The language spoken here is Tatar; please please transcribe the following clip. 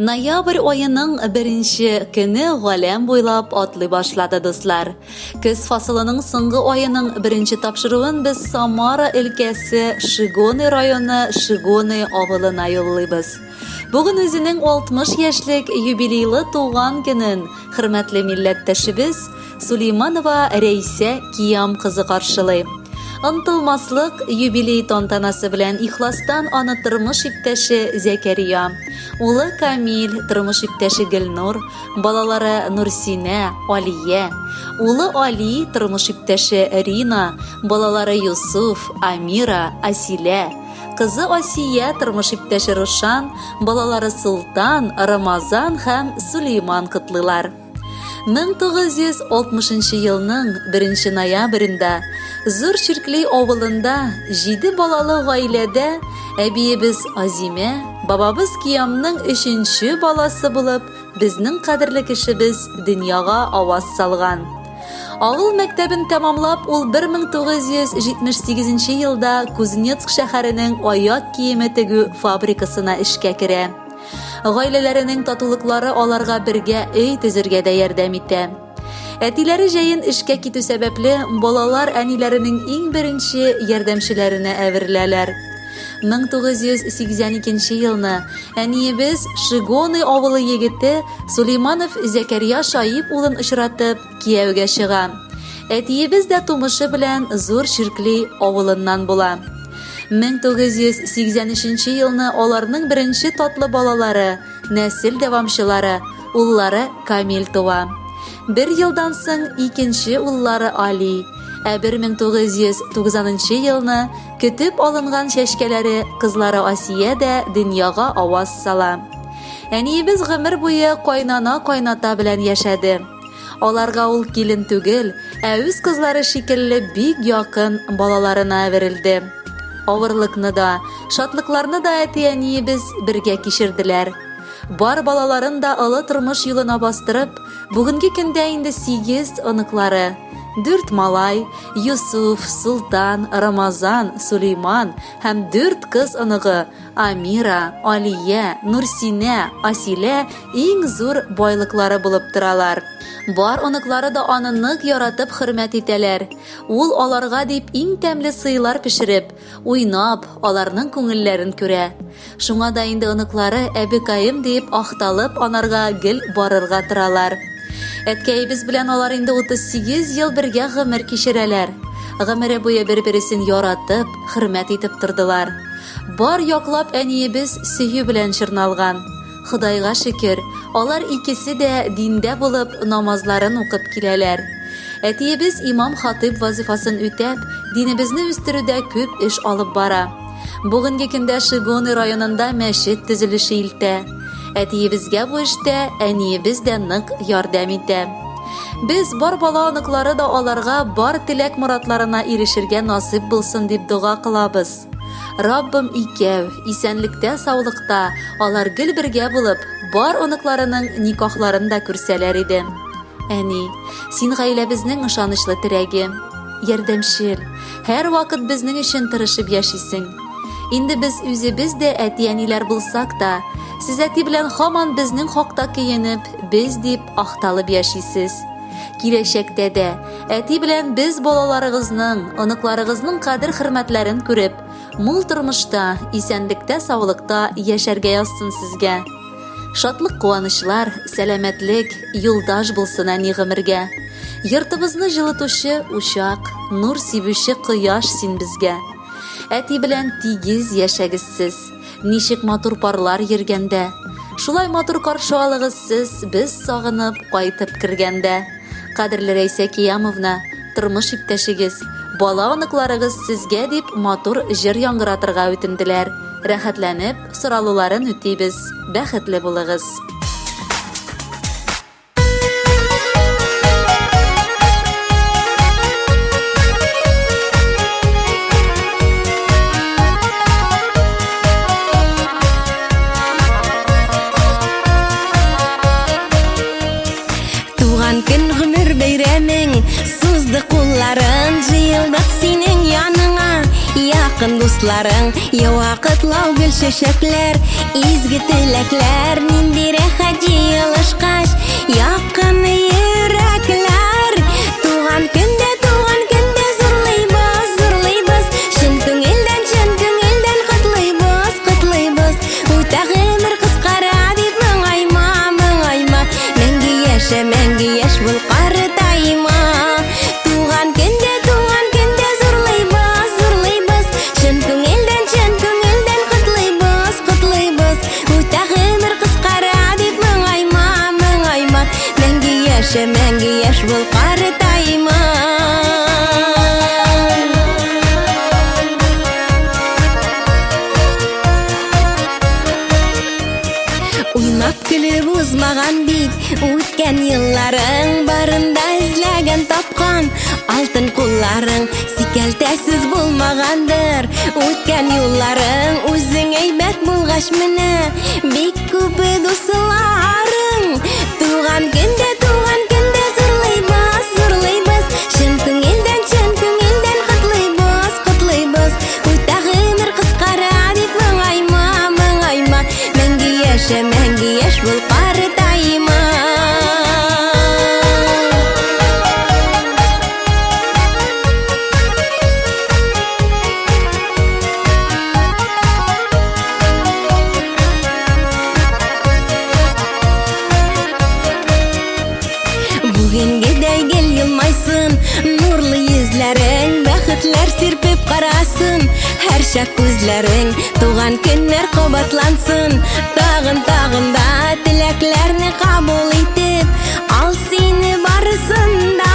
Ноябрь аеның беренче көне галәм буйлап атлый башлады, дуслар. Көз фасылының соңгы аеның беренче тапшыруын без Самара өлкәсе Шигоны районы Шигоны авылына юллыйбыз. Бүген үзенең 60 яшьлек юбилейлы туган көнен хөрмәтле милләттәшебез Сулейманова Рәйсә Киям кызы каршылый. Онтылмаслык юбилей тантанасы белән ихластан аны тормыш иптәше Зәкәрия, улы Камил, тормыш иптәше Гөлнур, балалары Нурсинә, Алия, улы Али, тормыш иптәше Рина, балалары Юсуф, Амира, Асилә, кызы Асия, тормыш иптәше Рушан, балалары Солтан, Рамазан һәм Сулейман котлыйлар. 1960 елның 1 ноябрендә Зур Чиркли авылында җиде балалы гаиләдә әбиебез Азимә, бабабыз Киямның өченче баласы булып, безнең кадерле кешебез дөньяга аваз салган. Авыл мәктәбен тәмамлап, ул 1978 елда Кузнецк шәһәренең аяк киеме тегү фабрикасына эшкә керә. Гаиләләренең татулыклары аларга бергә өй төзергә дә ярдәм итә. Әтиләре җәен эшкә китү сәбәпле, балалар әниләренең иң беренче ярдәмчеләренә әвереләләр. 1982 елны әниебез Шигоны авылы егете Сулейманов Зәкәрия Шаип улын очратып, кияүгә чыга. Әтиебез дә тумышы белән Зур Чиркли авылыннан була. 1983 елны аларның беренче татлы балалары, нәсел дәвамчылары, уллары Камил туа. Бер елдан соң икенче уллары Али, ә 1990 елны көтеп алынган чәчкәләре кызлары Асия дә дөньяга аваз сала. Әниебез гомер буе кайнана-кайната белән яшәде. Аларга ул килен түгел, ә үз кызлары шикелле бик якын балаларына әверелде. Авырлыкны да, шатлыкларны да әти-әниебез бергә кичерделәр. Бар балаларын да олы тормыш юлына бастырып, бүгенге көндә инде сигез оныклары, дүрт малай, Юсуф, Султан, Рамазан, Сулейман һәм дүрт кыз оныгы, Амира, Алия, Нурсинә, Асилә иң зур байлыклары булып торалар. Бар оныклары да аны нык яратып хөрмәт итәләр. Ул аларга дип иң тәмле сыйлар пешереп, уйнап, аларның күңелләрен күрә. Шуңа да инде оныклары әбекаем диеп ахталып анарга гел барырга торалар. Әткәебез белән алар инде 38 ел бергә гомер кичерәләр. Гомере буе бер-бересен яратып, хөрмәт итеп тордылар. Бар яклап әниебез сөю белән чорналган. Ходайга шөкер, алар икесе дә диндә булып, намазларын укып киләләр. Әтиебез имам-хатыйб вазыйфасын үтәп, динебезне үстерүдә күп эш алып бара. Бүгенге көндә Шигоны районында мәчет төзелеше илтә. Әтиебезгә бу эштә әниебез дә нык ярдәм итә. Без бар бала оныклары да аларга бар теләк-моратларына ирешергә насыйп булсын дип дога кылабыз. Раббым икәү, исәнлектә-саулыкта, алар гел бергә булып, бар оныкларының никахларын да күрсәләр иде. Әни, син гаиләбезнең ышанычлы терәге, ярдәмчел, һәрвакыт безнең өчен тырышып яшисең. Инде без үзебез дә әти-әниләр булсак та, сез әти белән һаман безнең хакта көенеп, без дип ахталып яшисез. Киләчәктә дә әти белән без балаларыгызның, оныкларыгызның кадер-хөрмәтләрен күреп, мул тормышта, исәнлектә-саулыкта яшәргә язсын сезгә. Шатлык-куанычлар, сәламәтлек, юлдаш булсын әни гомергә. Йортыбызны җылытучы учак, нур сибүче кояш син безгә. Әти белән тигез яшәгез сез. Ничек матур парлар йөргәндә. Шулай матур каршы алыгыз сез, без сагынып кайтып кергәндә. Кадерле Рәйсә Киямовна, тормыш иптәшегез, бала-оныкларыгыз сезгә дип матур җыр яңгыратырга үтенделәр. Рәхәтләнеп, соралуларын үтибез. Бәхетле булыгыз! Туган көн гомер бәйрәмең Сузды кулларын җыелдык синең яныңа. Якын дусларың, ява котлау гөл чәчәкләр, изге теләкләр, нинди рәхәт җыелышкач, якын йөрәкләр. Туган көндә, туган көндә зурлыйбыз, зурлыйбыз, чын күңелдән, чын күңелдән котлыйбыз, котлыйбыз. Үтә гомер кыскара дип моңайма, моңайма, мәңге яшә, мәңге яшь бул, картайма. Туган көндә, туган көндә зурлыйбыз, зурлыйбыз, чын күңелдән, чын күңелдән котлыйбыз, котлыйбыз. Үтә гомер кыскара дип моңайма, моңайма, мәңге яшә, мәңге яшь бул, картайма. Уйнап көлеп узмаган бит үткән елларың, барында эзләгән тапкан алтын кулларың, сикәлтәсез булмагандыр үткән юлларың, үзең әйбәт булгач менә бик күп дусларың. Туган көндә, туган көндә зурлыйбыз, зурлыйбыз, чын күңелдән, чын күңелдән котлыйбыз, котлыйбыз. Үтә гомер кыскара дип моңайма, моңайма, мәңге яшә, мәңге яшь бул, картайма. Бүгенгедәй гел елмайсын нурлы йөзләрең, бәхетләр сирпеп карасын һәрчак күзләрең, туган көннәр кабатлансын, тагын тагын да теләкләрне кабул итеп, ал сине барысын да.